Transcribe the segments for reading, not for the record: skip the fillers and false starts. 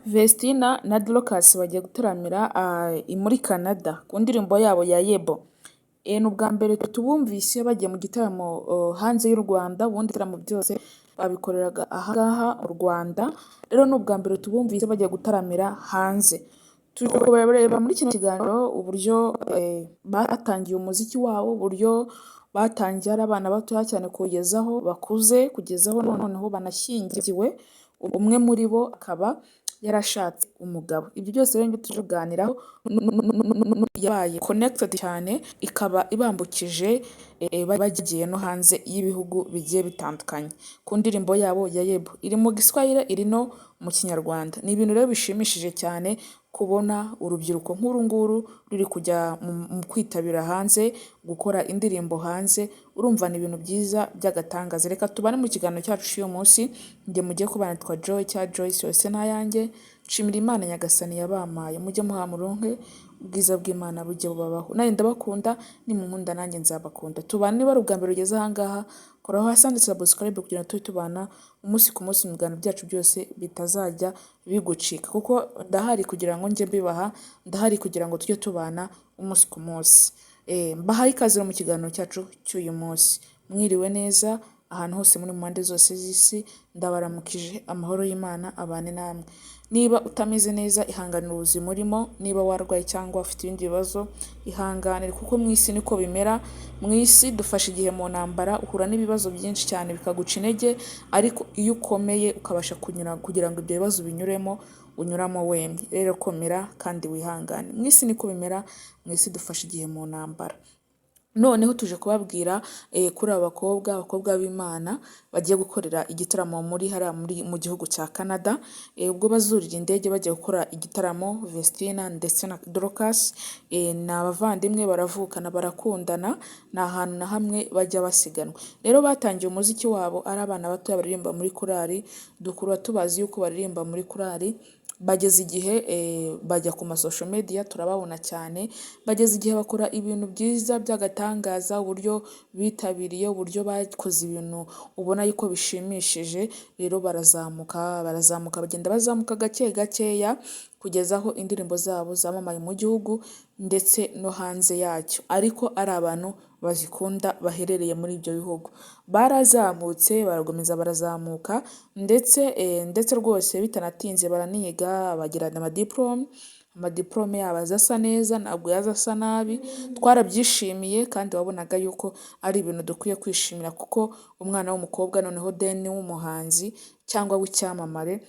Vestine na Dorcas bagiye gutaramira muri Canada ku ndirimbo yabo ya Yebo. Ni ubwa mbere tubumvise bagiye mu gitaramo hanze y'u Rwanda, ubundi ibitaramo byose babikoreraga aha ngaha mu Rwanda, rero ni ubwa mbere tubumvise bagiye gutaramira hanze. Turi kubareba muri kino kiganiro uburyo batangiye umuziki wabo, uburyo batangiye ari abana batoya cyane kugeza aho bakuze, kugeza aho noneho banashyingiwe, umwe muri bo akaba yarashatse umugabo. Ibyo byose rero nibyo turi kuganiraho, yabaye connected cyane, ikaba ibambukije bagiye no hanze y'ibihugu bigiye bitandukanye ku ndirimbo yabo ya Yebo. Iri mu Giswahili, iri no mu Kinyarwanda. Ni ibintu rero bishimishije cyane kubona urubyiruko nk'uru nguru ruri kujya mu kwitabira hanze, gukora indirimbo hanze, urumva ni ibintu byiza by'agatangaza. Reka tubane mu kiganiro cyacu cy'uyu munsi, njye mugiye kubana nitwa Joy cya Joyce yose n'ayanjye, nshimira Imana Nyagasani yabampaye, mujye muha muronke, ubwiza bw'Imana bujye bubabaho. Nanjye ndabakunda, nimunkunda nanjye nzabakunda. Tubane niba ari ubwa mbere ugeze aha ngaha, koraho hasi handitse subscribe kugira ngo tujye tubana umunsi ku munsi mu biganiro byacu byose bitazajya bigucika, kuko ndahari kugira ngo njye mbibaha, ndahari kugira ngo tujye tubana umunsi ku munsi. Mbahaye ikaze mu kiganiro cyacu cy'uyu munsi. Mwiriwe neza ahantu hose muri mu mpande zose z'isi, ndabaramukije, amahoro y'Imana abane namwe. Niba utameze neza, ihanganire ubuzima urimo, niba warwaye cyangwa ufite ibindi bibazo, ihanganire kuko mu isi niko bimera, mu isi dufashe igihe mu ntambara, uhura n'ibibazo byinshi cyane bikaguca intege, ariko iyo ukomeye ukabasha kunyura kugira ngo ibyo bibazo ubinyuremo, unyuramo wemye. Rero komera kandi wihangane. Mu isi niko bimera, mu isi dufashe igihe mu ntambara. Noneho tuje kubabwira kuri aba bakobwa, abakobwa b'Imana bagiye gukorera igitaramo muri hariya muri mu gihugu cya Canada, ubwo bazurira indege bagiye gukora igitaramo Vestine ndetse na Dorcas, ni abavandimwe, baravukana, barakundana, nta hantu na hamwe bajya basiganwa. Rero batangiye umuziki wabo ari abana batoya baririmba muri korali, dukura tubazi yuko baririmba muri korali, bageze igihe bajya ku ma social media turababona cyane, bageze igihe bakora ibintu byiza by'agatangaza, uburyo bitabiriye, uburyo bakoze ibintu ubona yuko bishimishije, rero barazamuka, barazamuka, bagenda bazamuka gake gakeya kugeza aho indirimbo zabo zamamaye mu gihugu ndetse no hanze yacyo, ariko ari abantu bazikunda baherereye muri ibyo bihugu. Barazamutse, barakomeza barazamuka, ndetse rwose bitanatinze baraniga, bagira amadiporome, amadiporome yabo aza asa neza, ntabwo yaza asa nabi, twarabyishimiye kandi wabonaga yuko ari ibintu dukwiye kwishimira, kuko umwana w'umukobwa noneho deni w'umuhanzi cyangwa w'icyamamare,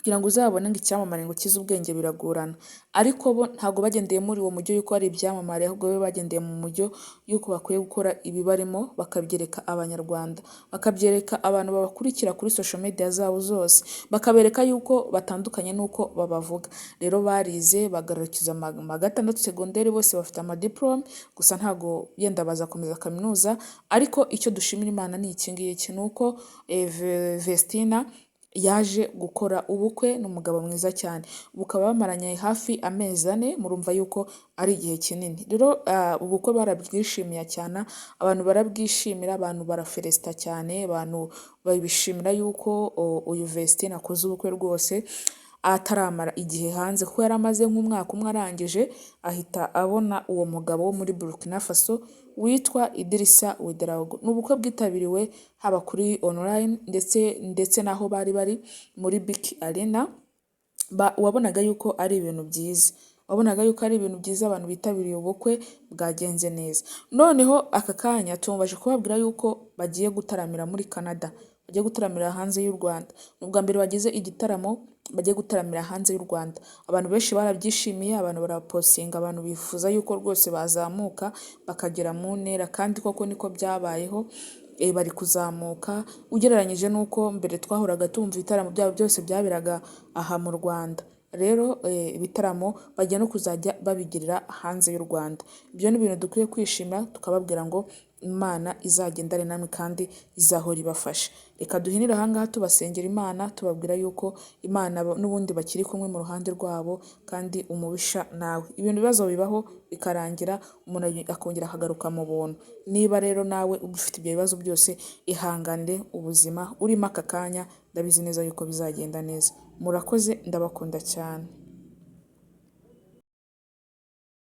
kugira ngo uzabone ngo icyamamare ngo kize ubwenge biragorana, ariko bo ntabwo bagendeye muri uwo mujyo yuko ari ibyamamare, ahubwo bo bagendeye mu mujyo yuko bakwiye gukora ibibarimo bakabyereka Abanyarwanda, bakabyereka abantu babakurikira kuri social media zabo zose, bakabereka yuko batandukanye n'uko babavuga. Rero barize bagarukiza mu gatandatu segonderi, bose bafite amadiporome, gusa ntabwo yenda bazakomeza kaminuza, ariko icyo dushimira Imana ni iki ngiki, ni uko Vestine yaje gukora ubukwe n'umugabo mwiza cyane, bukaba bamaranye hafi amezi 4, murumva yuko ari igihe kinini. Rero ubukwe barabwishimiye cyane, abantu barabwishimira, abantu barafelesita cyane, abantu babishimira yuko uyu Vestine akoze ubukwe rwose ataramara igihe hanze, kuko yari amaze nk'umwaka umwe arangije ahita abona uwo mugabo wo muri Burkina Faso witwa Idrissa Ouedraogo. Ni ubukwe bwitabiriwe haba kuri online ndetse n'aho bari bari muri BK Arena, wabonaga yuko ari ibintu byiza, wabonaga yuko ari ibintu byiza, abantu bitabiriye ubukwe bwagenze neza. Noneho aka kanya tubaje kubabwira yuko bagiye gutaramira muri Canada, bagiye gutaramira hanze y'u Rwanda. Ni ubwa mbere bagize igitaramo bagiye gutaramira hanze y'u Rwanda. Abantu benshi barabyishimiye, abantu barapostinga, abantu bifuza yuko rwose bazamuka bakagera mu ntera, kandi koko niko byabayeho, bari kuzamuka ugereranyije n'uko mbere twahoraga tumva ibitaramo byabo byose byaberaga aha mu Rwanda. Rero ibitaramo bagiye no kuzajya babigirira hanze y'u Rwanda. Ibyo ni ibintu dukwiye kwishima, tukababwira ngo Imana izagendane namwe kandi izahora ibafasha. Reka duhinire aha ngaha tubasengera Imana, tubabwira yuko Imana n'ubundi bakiri kumwe mu ruhande rwabo kandi umubisha nawe. Ibintu bibazo bibaho bikarangira, umuntu akongera akagaruka mu buntu. Niba rero nawe ufite ibyo bibazo byose, ihanganire ubuzima urimo aka kanya. Ndabizi neza yuko bizagenda neza. Murakoze, ndabakunda cyane.